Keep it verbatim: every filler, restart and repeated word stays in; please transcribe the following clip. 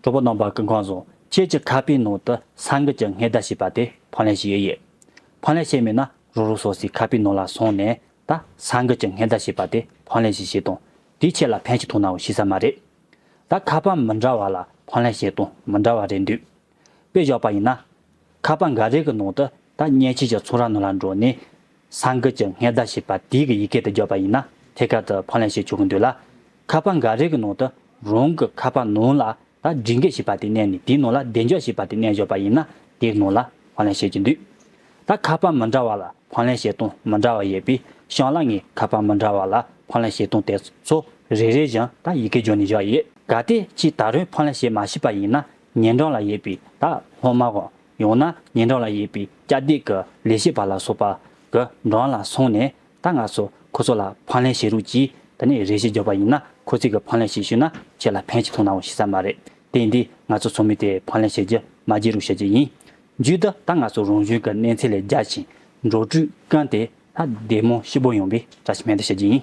གྲོགས་པོ་རྣམ་པ་སྐུ་ཁམས་བཟང་། ཁྱེད་ཀྱི་ཁ་པའི་ནང་དུ་ས་འགུལ་གྱི་སྔས་བརྡ་ཞེས་པ་དེ་ཕབ་ལེན་བྱས་ཡོད། ཕབ་ལེན་བྱས་མེད་ན་རང་རང་སོ་སོའི་ཁ་པའི་ནང་ལ་སོང་ནས་ད་ས་འགུལ་གྱི་སྔས་བརྡ་ཞེས་པ་དེ་ཕབ་ལེན་ཞིག་བྱེད་དང་། དེས་ཁྱེད་ལ་ཕན་ཅིག་ཐོགས་ནའང་ཤེས་ས་མ་རེད། ད་ཁ་པར་མི་འདྲ་བ་ལ་ཕབ་ལེན་བྱེད་སྟངས་མི་འདྲ་བ་རེད་འདུག་དཔེ་བཞག་པ་ཡིན་ན། ཁ་པར་འགའ་རེ་གི་ནང་དུ་ད་མཉེན་ཆས་ཀྱི་ཚོང་ར་ནང་ལ་འགྲོ་ནས། ས་འགུལ་གྱི་སྔས་བརྡ་ཞེས་པ་དེའི་གི་ཡི་གེ་དེ་བརྒྱབ་པ་ཡིན་ན་ཐད་ཀར་དུ་ཕབ་ལེན་བྱེད་ཆོག་གི་འདུག་ལ། ཁ་པར་འགའ་རེ་གི་ནང་དུ་རང་གི་ཁ་པར་ནང་ལ་ད་སྒྲིག་འགོད་ཞེས་པ་དེ་བསྣན་ནས། དེའི་ནང་ལ་བདེ་འཇགས་ཞེས་པ་དེ་བསྣན་བཞག་པ་ཡིན་ན་དེའི་ནང་ལ་ཕབ་ལེན་བྱེད་ཀྱི་འདུག་ད་ཁ་པར་མི་འདྲ་བ་ལ་ཕབ་ལེན་བྱེད་སྟངས་མི་འདྲ་བ་ཡོད་པས། བྱང་ལ་ངས་ཁ་པར་མི་འདྲ་བ་ལ་ཕབ་ལེན་བྱེད་སྟངས་དེ་ཚོ་རེ་རེ་བཞིན་ད་ཡི་གེ་བརྗོད་ནས་བཞག་ཡོད། གལ་ཏེ་ཁྱེད་ད་རུང་ཕབ་ལེན་བྱེད་མ་ཤེས་པ་ཡིན་ན། ཉེ་འགྲམ་ལ་ཡོད་པའི་ད་སློབ་མ་གང་། ཡང་ན་ཉེ་འགྲམ་ལ་ཡོད་པའི་སྐྱ་སྡེབ་ཀྱི་ལས་བྱེད་པ་ལ་སོགས་པ་གི་འགྲམ་ལ་སོང་ནས། ད་ང་ཚོ་ཁོ་ཚོ་ལ་ཕབ་ལེན་བྱེད་རོགས་གྱིས། དེ་ནས་རེ་ཞིག་བརྒྱབ་པ་ཡིན་ན། ཁོ་ཚོས་གི་ཕབ་ལེན་ཞིག་ཞུས་ན་ཁྱེད་ལ་ཕན་ཅིག་ཐོགས་ནའང་ཤེས་ས་མ་རེད། དེ་ཡིན་དུས་ང་ཚོ་ཚང་མས་དེ་ཕབ་ལེན་བྱེད་རྒྱུ་མ་བརྗེད་རོགས་བྱ་རྒྱུ་ཡིན། མཇུག་ཏུ་ད་ང་ཚོ་རང་བྱུང་གི་གནས་ཚད་ལས་རྒྱ་ཆེ་འགྲོ་གྲོན་བསྐུར་ཏེ། ད་བདེ་མོ་སྐྱིད་པོ་ཡོང་བའི་བཀྲ་ཤིས་སྨོན་འདུན་ཞུ་རྒྱུ་ཡིན།